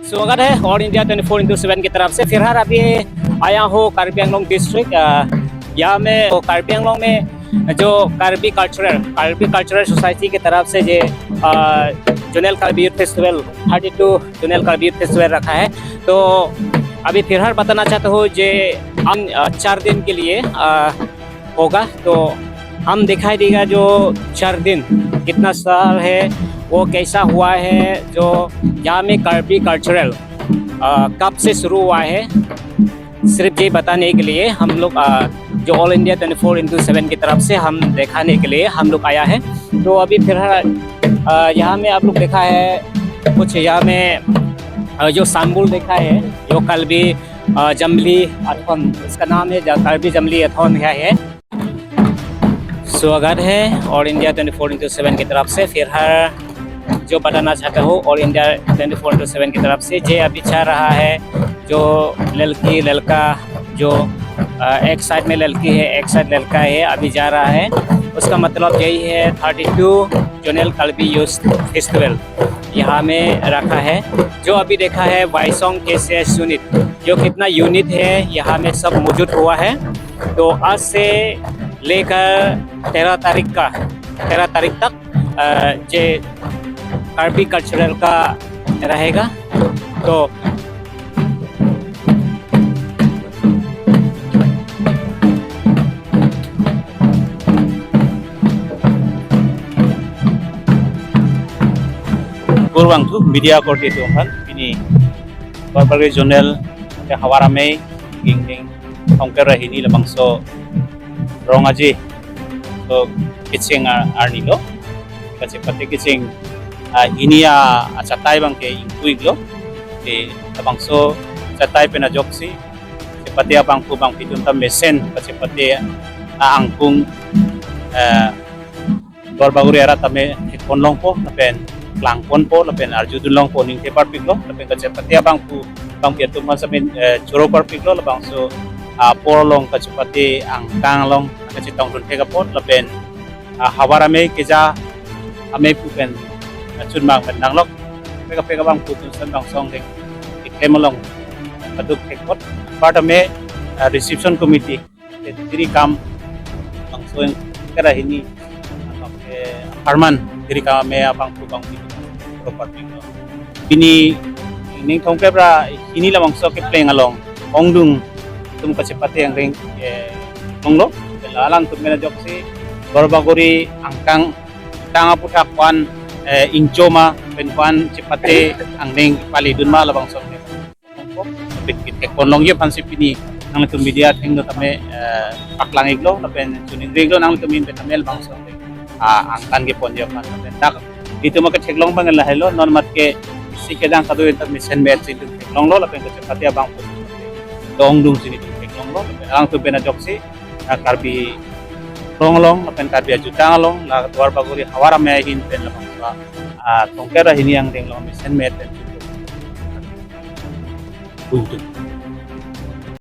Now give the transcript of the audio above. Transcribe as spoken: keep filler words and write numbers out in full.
स्वागत है all India twenty four into seven की तरफ से। फिलहाल अभी आया हूँ कार्बी आंगलोंग डिस्ट्रिक्ट। अ, यहाँ में, वो कार्बी आंगलोंग में जो Karbi cultural, Karbi cultural society की तरफ से ये, अ, zonal Karbi youth festival, thirty two zonal Karbi youth festival रखा है। तो अभी फिलहाल बताना चाहता हूँ, ये हम, अ, चार दिन के लिए, अ, होगा। तो हम दिखाई देगा जो चार दिन कितना साल है, वो कैसा हुआ है, जो यहाँ में कार्बी कल्चरल, अ, कब से शुरू हुआ है, सिर्फ ये बताने के लिए हम लोग, अ, जो all India twenty four into seven की तरफ से हम दिखाने के लिए हम लोग आया है। तो अभी फिलहाल, अ, यहाँ में आप लोग देखा है कुछ, यहाँ में, अ, जो symbol देखा है, जो कार्बी, अ, जमली अथॉन, इसका नाम है जा-, कार्बी जमली अथॉन है, है। स्वागत है all India twenty four into seven की तरफ से। फिलहाल जो बताना चाहता हूँ, all India twenty four into seven की तरफ से, ये अभी चल रहा है जो लड़की लड़का जो, अ, एक साइड में लड़की है, एक साइड लड़का है, अभी जा रहा है। उसका मतलब यही है, thirty two zonal Karbi youth festival यहाँ में रखा है। जो अभी देखा है वाईसोंग केसीएस यूनिट, जो कितना यूनिट है यहाँ में सब मौजूद हुआ है। तो आज से लेकर तेरह तारीख का, तेरह तारीख तक, अ, ये कार्बी कल्चरल का रहेगा। तो Kurvangthu media korte atum aphan, pini Duarbagori zonal ke Hawar Amei, Gingding, Thongker Rahini labangso rong aje, so kecheng a-, arni lo, kachepate kecheng, ah, hini a-, achatai abang ke ingpu-iklo, te labangso achatai pen ajoksi, chepate abangphu bangphi atum ta mesen, kachepate, ah, angkung, eh, Duarbagori arat tame thekpon longpo, lapen klangponpo, lapen arjudun longpo, ningthe parpiklo, lapen kachepate abangphu bangphi atum aphan samin, eh, choro parpiklo, labangso, ah, apor along kachepate angkang along kachetongdun thek apot, lapen, ah, Hawar Amei keja amei pu pen, ah, chunmang pen nanglok, peka peka abangphu atum san bangsong dek, iklem along kaduk thek apot, apar tame, ah, reception committee, Tiri kam bangso Thongker Rahini, eh, aparman, tiri kam me abangphu bangphi, property. Pini ning Thongker Rahini labangso kepleng along, ongdung atum kachepate angdeng, eh, longlo, alangtum pen ajoksi, Duarbagori angkang, tang aputhak ko-an, eh, ingchoma, pen ko-an chepate angdeng palidun ma labangso. Pik kithekpon longji aphansi pini nanglitum media athengno tame, eh, paklang-iklo, lapen choningri-iklo nanglitum ahin pen tame labangso, ah, angtan kepon ji aphan, lapen dak itum ke theklong abang lahelo, non mat ke isi kedang kado itum mesen met si itum theklonglo, lapen kachepate abangphu ongdung si itum theklonglo, lapen alangtum pen ajoksi, ah, Karbi Anglong along, lapen Karbi ajutang along, la Duarbagori Hawar Amei ahin pen labangso, ah, Thongker Rahini angdeng along mesen met pen Puntu.